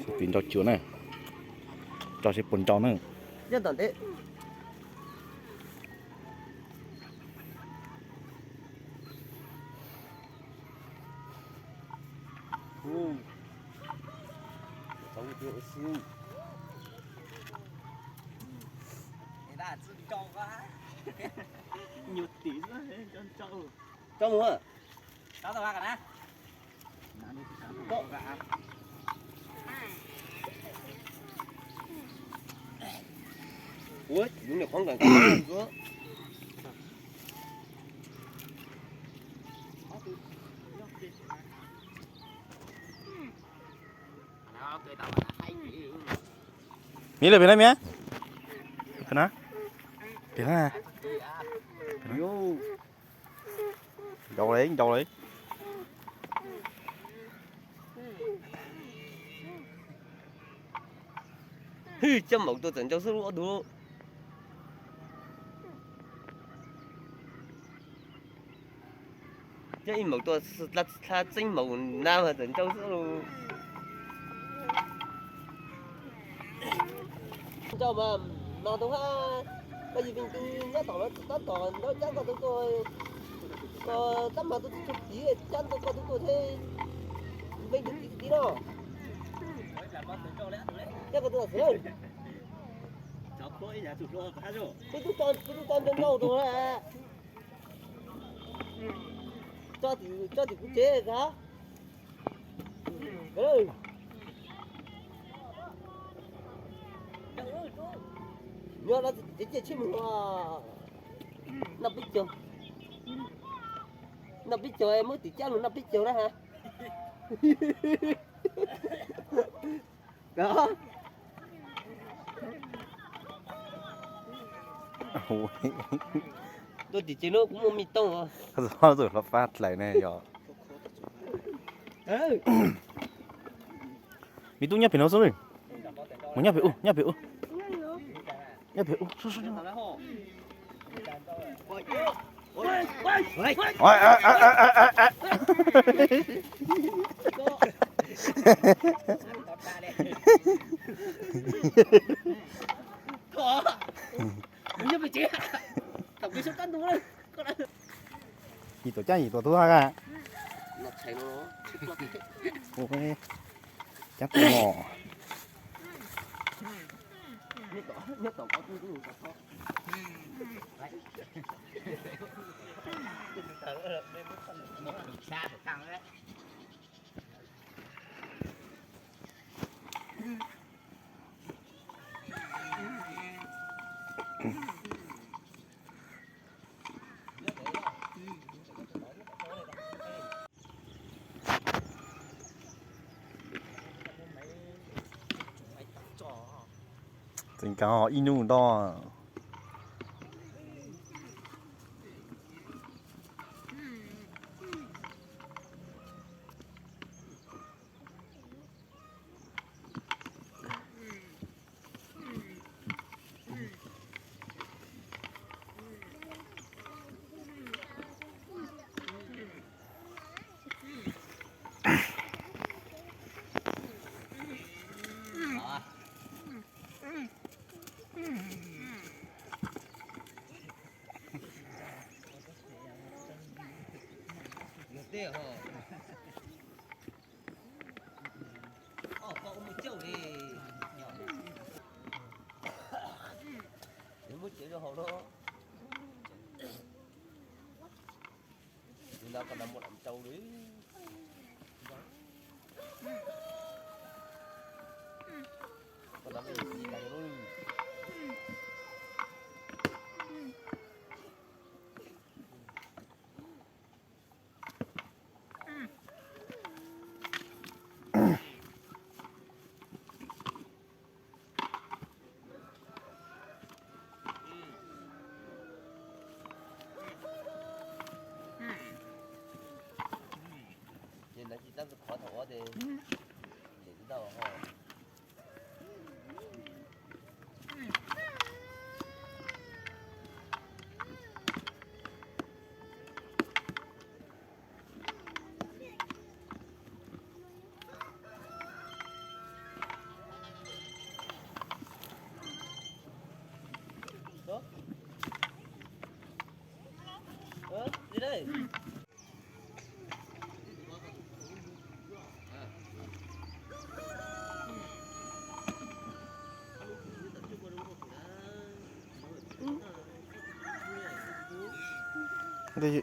Tiv nrau cuag na, tso seb puas nrau na. Miv lawm pem na miv. Pem na. Pem na. Ncaus li, ncaus li. Hwj, coj maum tuaj txawm nrau xwb lub ob tug. Coj ib maum tuaj, txheeb maum na mas txawm nrau xwb lus. Nrau mas, mas tus hab, koj yug me tus nyob tom mas txawm tab tom nrau cab koj tus tuaj, koj tab mas tus tib tug tiv cab koj tus tuaj thiab, me tus tiv tiv no. Cab koj tus xwb. Peb tub tso, peb tub tso nrau nrau tus na. Tso tim, tso tim kuv tsev kag. Nyob no txiv ciaj tsij mus noj peb caug, noj peb caug muab tim cab mus noj peb caug na ha. Tuaj tim tsev no kuv muaj me tooj. Txog tus hlob pab dlaim ne yog. Me tub nyob pem no xwb. Mus nyob pem ub, nyob pem ub. Nyob pem ub. Yim tuam cab yim tuam tub hab. Cab tub mos. Tseem kav ib hnub nto. Muab tsev rau hauv no. Tus no koj no muaj lam tsau li. Koj no muaj lam tsau li. Ces ntawd tsis tab tus qhov thaum ub ces, ces tsis tau ho. li.